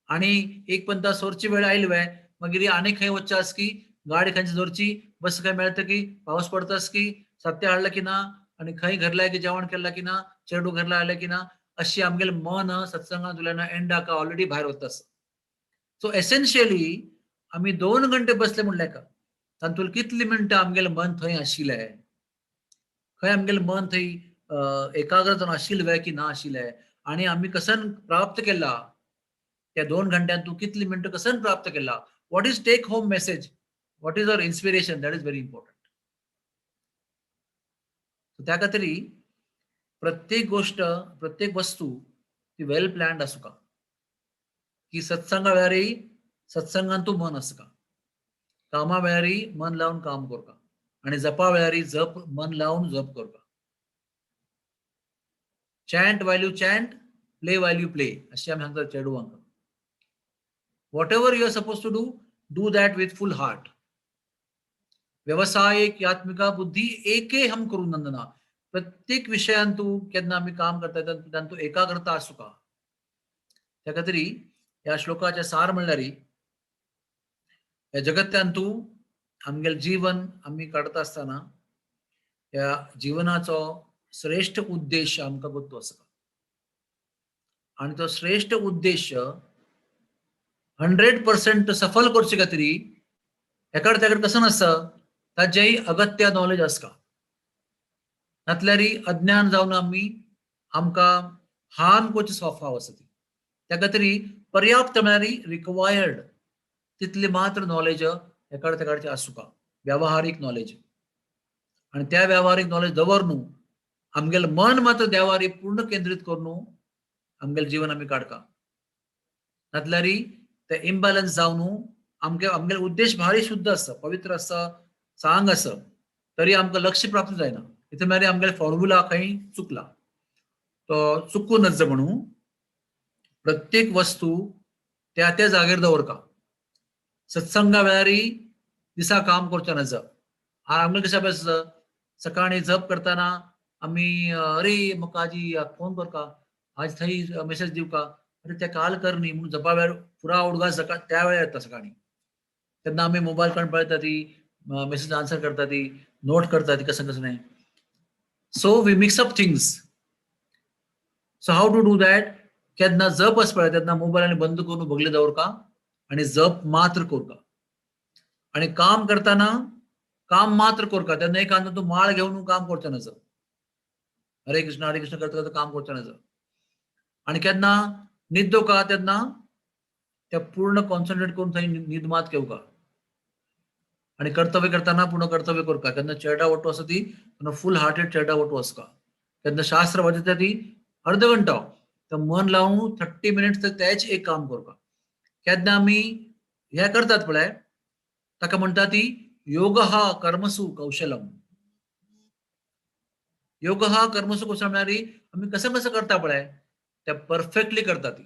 आनी एक पंता सोरची वेळ आयली वे मागीर आनी खंय वचचें आस की गाडी खंयची दवरची, बस खंय मेळटा की, पावस पडता आस की, सत्य हाडलें की ना, आनी खंय घरला की जेवण केलां की ना, चेडू घरला आयलें की ना, अशी आमगेलें मन सत्संगान तुल्यान एंडाक ऑलरेडी भायर वता. सो एसेन्शियली आमी 2 घंटे बसले म्हणलें का तातूंत कितली मिनटां आमगेलें मन थंय आशिल्लें, खंय आमगेलें मन थंय एकाग्र जावन आशिल्लें वे की ना आशिल्लें, आनी आमी कसन प्राप्त केला त्या 2 घंट्यान तूं कितली मिनटां कसन प्राप्त केला. What is take home message, what is our inspiration, that is very important. त्या खातीर प्रत्येक गोष्ट, प्रत्येक वस्तू ती वेल प्लॅन्ड आसूका, की सत्संगा वेळारय सत्संगान तूं मन आसका, कामा वेळारय मन लावन काम करका, आनी जपा वेळारय जप मन लावन जप करका. Chant while you chant, play while you play, अशें आमी सांगतात चेडवांक. Whatever you are suppose to do, do that with full heart. व्यवसाय आत्मिका बुद्धी एके हम करू नंदना. प्रत्येक विशयान तूं केन्ना आमी काम करता तेन्ना तूं एकाग्रता आसूका. त्या खातीर ह्या श्लोकाचें सार म्हणल्यार ह्या जगत्यान तूं आमगेलें जीवन आमी काडटा आसतना ह्या जिवनाचो श्रेश्ठ उद्देश आमकां गोत्तो आसा, आनी तो श्रेश्ठ उद्देश 100% सफल करचे खातीर एकाड तेकड कसो नासता, ताचेंय अगत्य नॉलेज आसता. नातल्यार अज्ञान जावन आमी आमकां हार्म करचे स्वभाव आसा ती. त्या खातीर पर्याप्त म्हळ्यार रिक्वायर्ड तितली मात्र नॉलेज एकाड तेकाडचे आसूका, व्यावहारीक नॉलेज. आनी त्या व्यावहारीक नॉलेज दवर न्हू आमगेलें मन मात्र देवारी पूर्ण केंद्रीत करून आमगेलें जीवन आमी काडका. नातल्यार ते इम्बॅलन्स जावन आमगे आमगेले उद्देश भारी शुद्ध आसा, पवित्र आसा, चांग आसा, तरी आमकां लक्ष प्राप्त जायना. इथे म्हळ्यार आमगेले फॉर्म्युला खंय चुकला. तो चुकूं नज म्हणून प्रत्येक वस्तू त्या त्या जागेर दवरका. सत्संगा वेळारी दिसा काम करचें नज. आमगेलें कशें अभ्यास आसा, सकाळी जप करतना आमी अरे म्हाका आजी फोन करका, आज थंय मेसेज दिवका, अरे ते काल कर न्ही म्हणून जपा वेळार पुरा उडगास सकाळ त्या वेळार येता सकाळी. तेन्ना आमी मोबायल काडून पळयता ती, मेसेज आन्सर करता ती, नोट करता ती, कसं कसं नाही. So we mix up things. So how to do that? केन्ना जप आसता पळय तेन्ना मोबायल आनी बंद करून बगले दवरका आनी जप मात्र करका. आनी काम करतना काम मात्र करका. तेन्ना एक तूं माळ घेवन काम करचें नज. हरे कृष्ण हरे कृष्ण करता करता काम करचें नज. आनी केन्ना न्हिदोका तेन्ना त्या पूर्ण कॉन्सन्ट्रेट करून थंय न्हीद मात घेवका. आनी कर्तव्य करतना पूर्ण कर्तव्य करका. केन्ना चेरडा वट्टू आसा ती तेन्ना फूल हार्टेड चेरडा वट्टू आसका. केन्ना शास्त्र वाचता ती अर्द घंटा तर मन लावन 30 मिनिट्स तर तेच एक काम करका. केन्ना आमी हें करतात पळय ताका म्हणटा ती योग हा कर्मसु कौशलम. योग हा कर्मसु कौशलम म्हळ्यार आमी कसं कसं करता पळय ते परफेक्टली करता ती.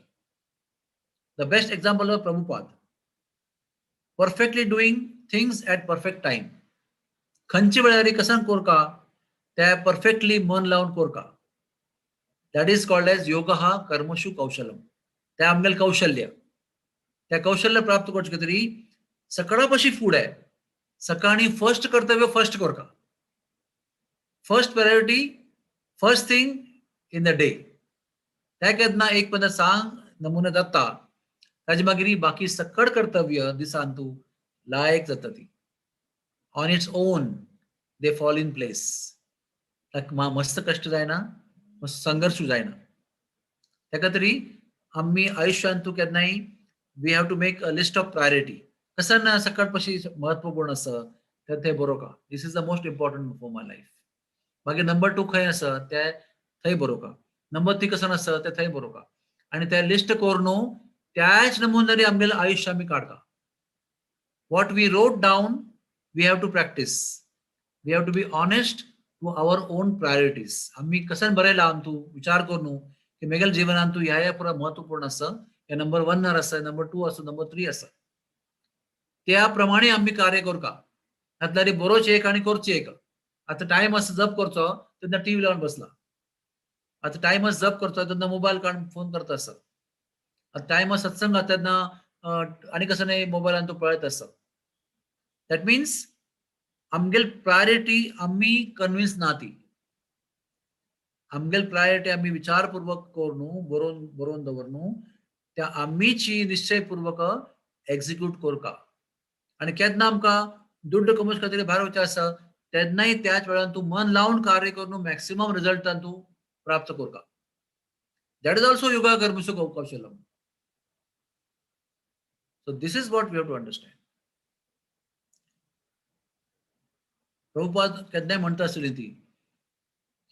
The best example of Prabhupada, perfectly doing things at perfect time. खंयच्या वेळार कसं करका ते परफेक्टली मन लावन करका. That is called as योग हा कर्मशु कौशलम. ते आमगेलें कौशल्य. त्या कौशल्य प्राप्त करचे खातीर सकाळ पशी फुडें सकाळी फर्स्ट कर्तव्य फर्स्ट करका. First priority, first thing in the day. त्या केन्ना एक पद्दत सांग नमुने जाता ताजे मागीर बाकी सकळ कर्तव्य दिसान तूं लायक जाता ती. On its own they fall in place. ताका मस्त कश्ट जायना, मस्त संघर्श जायना. ताका तरी आमी आयुष्यान तूं केन्नाय we have to make a list of priority. कसं ना सकाळ पशी महत्वपूर्ण आसा तर ते बरोवका. This is the most important for my life. मागीर नंबर 2 खंय आसा ते थंय बरोवका. नंबर 3 कसं आसा ते थंय बरोवका. आनी ते लिस्ट करून त्याच नमुन्यारी आमगेलें आयुष्य आमी काडता. What we wrote down we have to practice. We have to be honest to our own priorities. आमी कशें बरयलां तूं विचार करून की मेगेल्या जिवनान तूं ह्या ह्या पुरा महत्वपूर्ण आसा, हे नंबर 1 आसा, नंबर 2 आसा, नंबर 3 आसा, त्या प्रमाणे आमी कार्य करका. नातल्यार बरोवचें एक आनी करचें एक. आतां टायम आसा जप करचो तेन्ना टीव्ही लावन बसला. आतां टायम आसा जप करचो तेन्ना मोबायल काडून फोन करता आसा. आतां टायम आसा सत्संग तेन्ना आनी कसो न्ही मोबायलान तूं पळयत आसा. That means आमगेल प्रायोरिटी आमी कन्विन्स ना ती. आमगेल प्रायोरिटी आमी विचारपूर्वक करून बरोवन बरोवन दवर न्हू त्या आमीची निश्चयपूर्वक एक्झिक्यूट करका. आनी केन्ना आमकां दुड्ड कमोवचे खातीर भायर वचचें आसा तेन्नाय त्याच वेळान तूं मन लावन कार्य करून मॅक्सिमम रिजल्टान तूं प्राप्त करका. That is also yoga कर्मसु कौशलम. So this is what we have to understand. Prabhupada केन्नाय म्हणटा आसली ती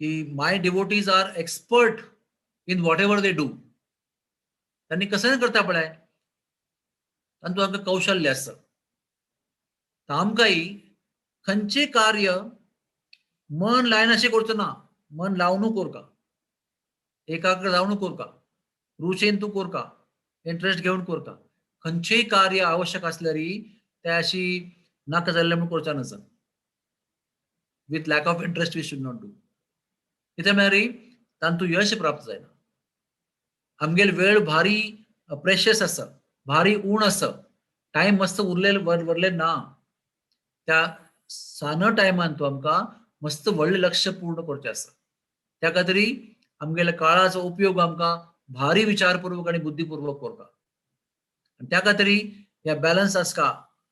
की my devotees are expert in whatever they do. त्यांनी कसं करता पळय तांतूत आमकां कौशल्य आसा. आमकांय खंयचें कार्य मन लायनाशें करचो ना, मन लावनू करका, एकाग्र जावन करका, रुचेन तूं करका, इंट्रस्ट घेवन करका. खंयचेंय कार्य आवश्यक आसल्यार तें अशी नाका जाल्लें म्हूण करचें NASA. With lack of interest we should not do. कितें म्हळ्यार तांतूत यश प्राप्त जायना. आमगेल वेळ भारी प्रेशियस आसा, भारी ऊण आसा, टायम मस्त उरले वरले ना. त्या सान टायमान तूं आमकां मस्त व्हडलें लक्ष पूर्ण करचें आसा. त्या खातीर आमगेल्या काळाचो उपयोग आमकां भारी विचारपूर्वक आनी बुद्धिपूर्वक करता. आनी त्या खातीर ह्या बॅलन्स आसका,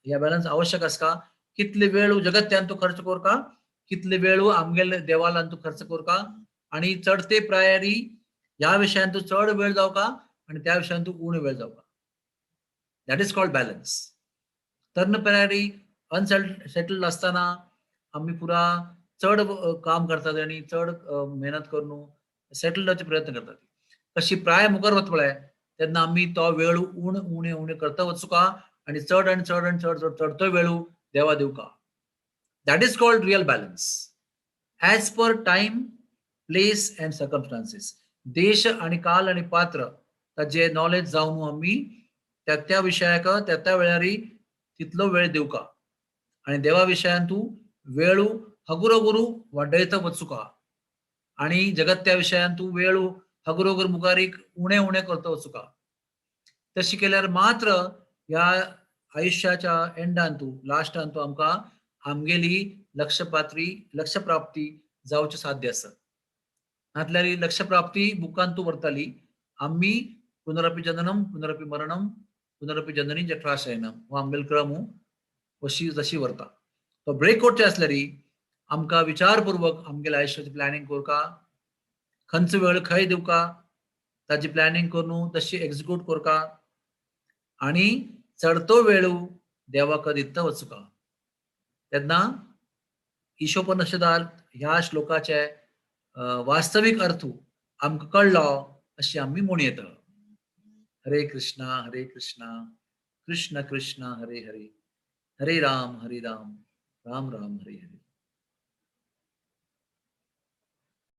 ह्या बॅलन्स आवश्यक आसका. कितले वेळ जगत्यान तूं खर्च करका, कितले वेळ आमगेले देवालान तूं खर्च करका, आनी चड ते प्रायरी ह्या विशयान तूं चड वेळ जावका आनी त्या विशयान तूं उणो वेळ जावका. That is called balance. तर्ण पिरायेर अनसेटल्ड आसतना आमी पुरा चड काम करतात आनी चड मेहनत करून सेटल जावचे प्रयत्न करतात. कशी प्राय मुखार वता पळय तेन्ना आमी तो वेळ उण उणे उणे करता वचुका आनी चड आनी चड आनी चड चड चड तो वेळ देवा दिवका. That is called real balance, as per time, place and circumstances. देश आणि काल आणि पात्र ताजे नॉलेज जावन आमी त्या त्या विशयाक त्या त्या वेळारी तितलो वेळ दिवका आणि देवा विशयान तूं वेळू हगुरगुरू वाडयत वचुका आणि जगत त्या विशयान तूं वेळू हगुरगुर मुखारीक उणे उणे करता वचुका. तशी केल्यार मात्र ह्या आयुष्याच्या एंडान तूं लास्टान तूं आमकां आमगेली लक्षपात्री लक्षप्राप्ती जावचें साध्य आसा. नातल्यार ही लक्षप्राप्ती बुकान तूं व्हरताली. आमी पुनरपी जननम पुनरपी मरणम पुनरपी जननी जठराशयनम हो आमगेलो क्रम अशी जशी व्हरता. तो ब्रेक करचे आसल्यारी आमकां विचारपूर्वक आमगेल्या आयुश्याची प्लॅनिंग करका, खंयचो वेळ खंय दिवका ताची प्लॅनिंग करून तशी एक्झिक्यूट करका आणि चडतो वेळू देवाक दिता वचुका. तेन्ना ईशोपनिषदात ह्या श्लोकाचे वास्तवीक अर्थ आमकां कळ्ळो अशी आमी म्हणू येता. हरे कृष्णा हरे कृष्णा कृष्ण कृष्ण हरे हरे, हरे राम हरे राम राम राम हरे हरे.